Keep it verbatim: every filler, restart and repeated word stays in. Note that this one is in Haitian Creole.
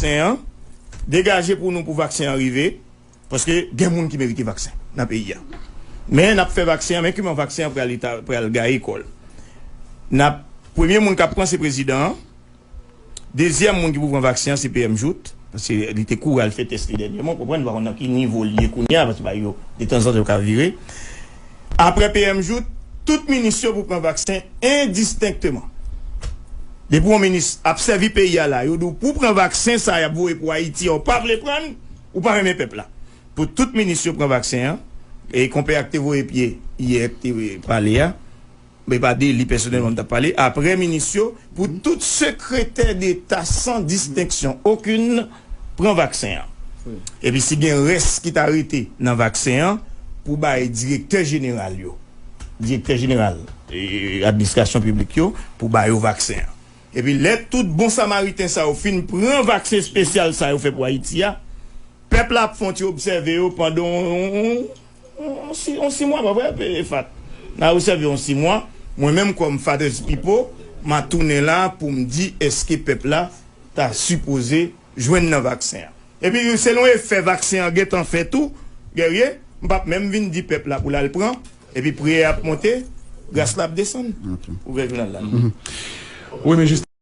vaksen an, degaje pou nou pou vaksen an rive, paske gen moun ki merite vaksen nan peyi a. Men n ap fè vaksen an, men kiman vaksen an pral, pral gaye kò l. N ap, premye moun k ap pran se prezidan an, dezyèm moun ki pou pran vaksen an se P M Jouthe, paske li te kouri al fè tès li dènyèman, ou konprann, nou pa konn nan ki nivo l ye kounye a, paske ba yo, detanzantan yo ka vire. Apre P M Jouthe, tout minis yo pou pran vaksen endistenkteman. Depi yon minis ap sèvi peyi a la, yo di w pou pran vaksen sa y ap voye pou Ayiti a, ou pa vle pran l, ou pa renmen pèp la. Pou tout minis yo pran vaksen an, e konpè a k te voye pye yè k te pale a, men pa de li pèsonèlman m t ap pale, apre minis yo, pou tout sekretè deta san distenksyon okenn pran vaksen an. Epi si gen rès ki ta rete nan vaksen an, pou bay direktè jeneral yo, direktè jeneral e, administrasyon piblik yo, pou ba yo vaksen an. Epi lè tout bon samariten sa yo fin pran vaksen espesyal sa yo fè pou Ayiti a, pèp la ap fè yon ti obsève yo pandan yon, yon, yon, yon si- yon sis mwa, pa vre, Efat? N a obsève yon sis mwa. Mwen menm kòm Fathers Pipo, m a tounen la pou m di èske pèp la ta sipoze jwenn nan vaksen an. Epi selon efè vaksen an gentan fè tou, Guerrier, m p ap menm vin di pèp la pou l al pran, epi priyè ap monte, gras la ap desann. Ouvè jounal la. Wi, men jis